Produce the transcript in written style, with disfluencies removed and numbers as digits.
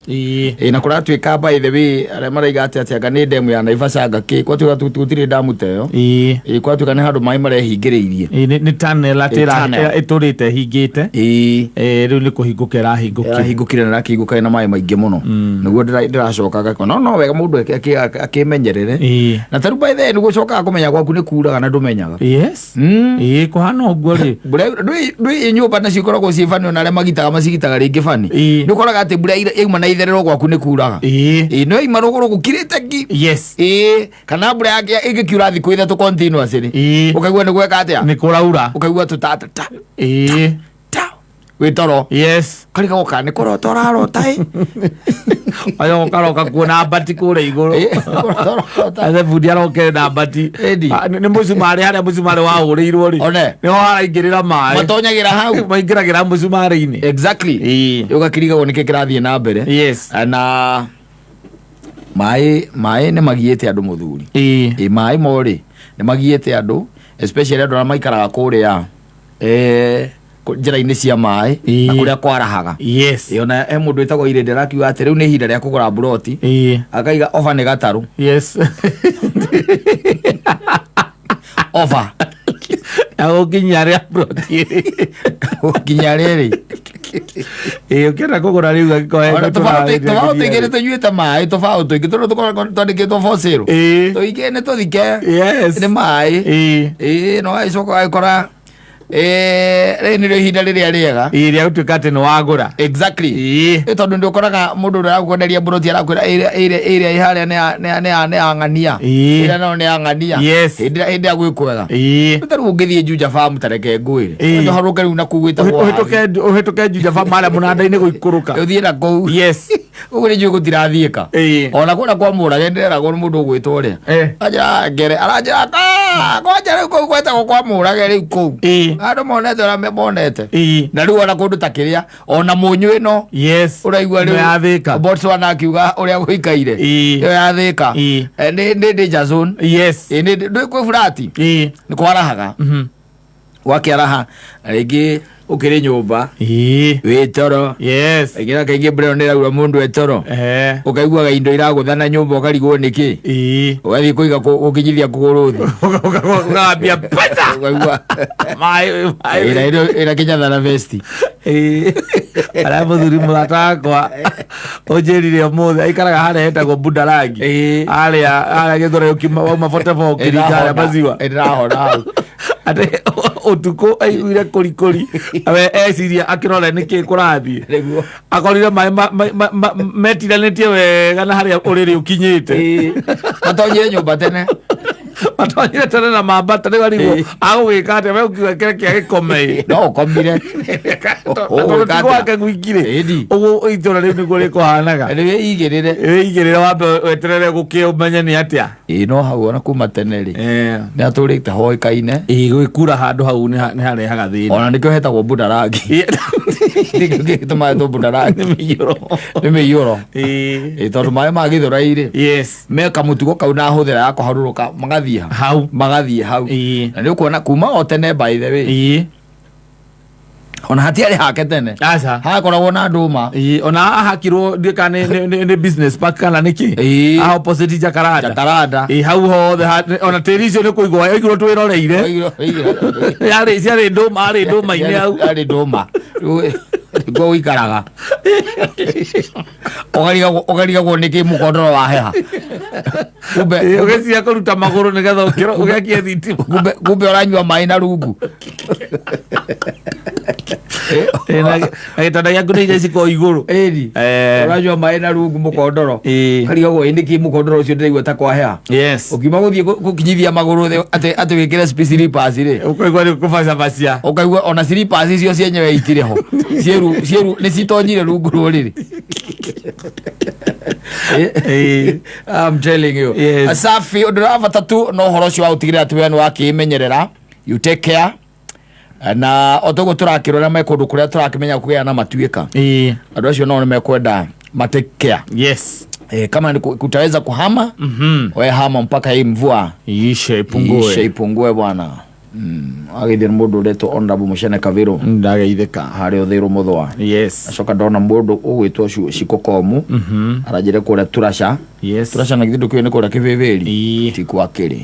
Ĩ, na kũratuĩka, by the way, arĩa maraiga atĩ anga nĩ ndemu ya Naivasha, anga kĩ, gwatuĩka gũtirĩ ndamu ta ĩyo. Ĩ, kwatuĩka nĩ handũ maĩ marehingĩrĩirie. Ĩĩ, nĩ tunnel atĩ. Ĩ, tunnel. Ĩtũrĩte hingĩte. Rĩu nĩ kũhingũka ĩrahingũkire. Ĩrahingũkire na ĩrakĩhingũka ĩna maĩ maingĩ mũno, nĩguo ndĩracoka ngakona no wega mũndũ akĩmenyerere. Na tarĩu, by the way, nĩguo ũcokaga kũmenya gwaku nĩ kuraga na ndũmenyaga. Ĩĩ, kũhana ũguo rĩ. Mbura ndwĩ nyũmba nacio ikoragwo ciĩ bani, ona arĩa magitaga macigitaga rĩngĩ bani. Nĩ ũkoraga atĩ mbura yauma na itherero gwaku nĩ kuraga. Ĩĩ, no yauma rũgũrũ gũkirĩte ngi. Ĩĩ, kana mbura yake ĩngĩkiura thikũ 3 continuously, ũkaigua nĩ gweka atĩa. Nĩ kũraura. Ũkaigua tũtata ta ta wĩ toro. Karigagwo kana nĩ kũrota ũrarota ĩ. Oyo ũkaroka kuona mbati kũrĩa igũrũ. Ĩ, kũrota ũrarota. Athe bundi arokere na mbati. Ĩndi. Ah, nĩ mũcumarĩ harĩa mũcumarĩ wahũrĩirwo rĩ. One. Nĩho haraingĩrĩra maĩ. Matonyagĩra hau. Maingĩragĩra mũcumarĩ-inĩ. Ũgakirigagwo nĩkĩ kĩrathiĩ na mbere. Na maĩ nĩ magiĩte andũ, mũthuri. Ĩ, maĩ morĩ nĩ magiĩte andũ, especially andũ arĩa maikaraga kũrĩa njĩra-inĩ cia maĩ na kũrĩa kwarahaga. Ĩ, ona he mũndũ wĩtagwo Irĩndĩ arakiuga atĩ rĩu nĩ ihinda rĩa kũgũra mburoti. Akaiga oba nĩ gatarũ. Oba. Na gũkinyia rĩa ploti. Nginya rĩrĩ. Ĩĩ, ũkĩenda kũgũra rĩu angĩkorwo Ona tũbaũ tũraarĩria tũingĩ nĩ tũnyuĩte maĩ, tũbaũ tũingĩ tũrĩa tũkoragwo twandĩkĩtwo for sale. Tũingĩ nĩ tũthike. Nĩ maĩ. Ĩĩ, no agĩcoka agĩkora rĩrĩ nĩrĩo ihinda rĩrĩa rĩega. Ĩĩ, rĩa gũtuĩka atĩ nĩ wagũra. Ĩ, tondũ nĩ ũkoraga mũndũ ũrĩa arakwenderia mburoti arakwĩra ĩrĩa ĩrĩa ĩrĩa ĩ harĩa nĩ ya ng'ania. Ĩrĩa nayo nĩ ya ng'ania. Hĩndĩ ĩrĩa gwĩ kwega. Ta rĩu ũngĩthiĩ Juja Farm, ta reke ngwĩre. Ũharũke rĩu na kũu gwĩtagwo Ũhĩtũke Juja Farm harĩa mũnanda-inĩ gũikũrũka. Ũthiĩ na kũu. Ũguo nĩ njũĩ gũtirathiĩka. Ona kũrĩa kwa Mũrage ndĩreragwo nĩ mũndũ ũgwĩtwo ũrĩa. Anjĩra ngere aranjĩra kwanja rĩu kũu gwetagwo kwa Mũrage rĩu kũu. Andũ monete ũrĩa monete. Na rĩu ona kũndũ ta kĩrĩa ona mũnyũ ĩno ũraigua Ĩno ya Thĩka. rĩu Botswana akiuga ũrĩa gũikaire. Ĩyo ya Thĩka. Nĩ danger zone. Ĩ, ndwĩ kwĩ burati. Nĩ kwarahaga. Gwakĩaraha na rĩngĩ ũkĩrĩ nyũmba wĩ toro. Kaingĩ na kaingĩ mbura ĩyo nĩ ĩraura mũndũ e toro. Ũkaiguaga indo iragũthana nyũmba, ũkarigwo nĩkĩ. Ũgathiĩ kũiga gũkinyithia kũgũrũ thĩ. Ũgambia pata. Ũkaigua maĩ maĩ. Ĩrakinyatha na vesti. Ĩĩ. Arĩa mũthuri mũrata wakwa ũnjĩrire ũmũthĩ aikaraga harĩa hetagwo Bundarangi. Harĩa Gĩthũrai ũkiuma wauma 44 ũkĩringa harĩa maziwa. Ĩrahona hau. Atĩ ũtukũ aiguire kũrikũri, we eciria akĩrore nĩkĩ kũrathiĩ. Akorire maĩ metiranĩtie wega na harĩa ũrĩrĩ ũkinyĩte. Matonyire nyũmba tene. Matonyire tene na mambata, rĩu arigwo agũgĩka atĩa, we ũkiuga kĩrĩa kĩa gĩkome. No ũkomire. Tondũ ti gwake gwiki-rĩ. Ũguo itũra rĩu nĩguo rĩkũhanaga. Nĩ wĩigĩrĩre. Wĩigĩrĩre wambe weterere gũkĩe ũmenye nĩ atĩa. Ĩ, no hau ona kuma tene rĩ, nĩ atũrĩte hoĩkaine. Ĩĩ, gwĩkura handũ hau nĩ harehaga thĩna. Ona nĩkĩo hetagwo Bundarangi. Nĩkĩo gĩtũmaga hetwo Bundarangi. Nĩ mĩiyũro. Nĩ mĩiyũro. Ĩ, tondũ maĩ ma Gĩthũrai rĩ, meka mũtugo kau na hũthĩra ya kũharũrũka magathiĩ ha? Hau. Magathiĩ hau. Na nĩ ũkuona kuma o tene, by the way, ona hatiarĩ hake tene. Aca. Hakoragwo na ndũma. Ĩĩ, ona hahakirwo ndiũĩ kana nĩ business park kana nĩkĩ. Haha opposite Jacaranda. Jacaranda. Ĩĩ, hau hothe ona tĩri ũcio nĩ kũigwo waigirwo twĩroreire. Yarĩ ciarĩ ndũma, harĩ ndũma-inĩ hau. Yarĩ ndũma. Rĩu nĩkuo ũikaraga, ũkarigagwo nĩkĩ mũkondoro waheha, kumbe Ĩĩ, ũgeciria kũruta magũrũ nĩgetha ũgĩakie thitima. Kumbe ũranyua maĩ na rungu. Ĩĩ, na gĩtanda gĩaku nĩ iria cikoragwo igũrũ. Ĩni. Ũranyua maĩ na rungu mũkondoro. Ũkarigagwo ĩ nĩkĩ mũkondoro ũcio ndĩraigua ta kwaheha. Ũkiuma gũthiĩ gũkinyithia magũrũ thĩ atĩ wĩkĩre slippers rĩ, Ũkaigua nĩ kũbacabacia. Ũkaigua ona slippers icio cienyewe itirĩ ho. Ciĩru nĩ citonyire rungu rũrĩrĩ. I'm telling you. Safi, ũndũ wa bata tu no ũhoro ũcio wa gũtigĩrĩra atĩ we nĩ wakĩmenyerera, you take care, na o toguo tũrakĩrora me kũndũ kũrĩa tũrakĩmenya kũgĩa na matuĩka, andũ acio nao nĩ mekwenda ma take care. Kama ni kutaweza kuhama, we hama mpaka hii mvua Iishe, ipungue. Iishe, ipungue bwana. Ageithio nĩ mũndũ ũretwo Honorable Mũcene Kavirũ Ndageithĩka. Harĩa Ũthĩrũ Mũthũa. Acoka ndona mũndũ ũgwĩtwo Cikũ Komu, aranjĩre kũrĩa Turasha. Turasha na githĩ ndũkĩũĩ nĩ kũrĩa Kĩbĩbĩri? Ti kwa kĩrĩ.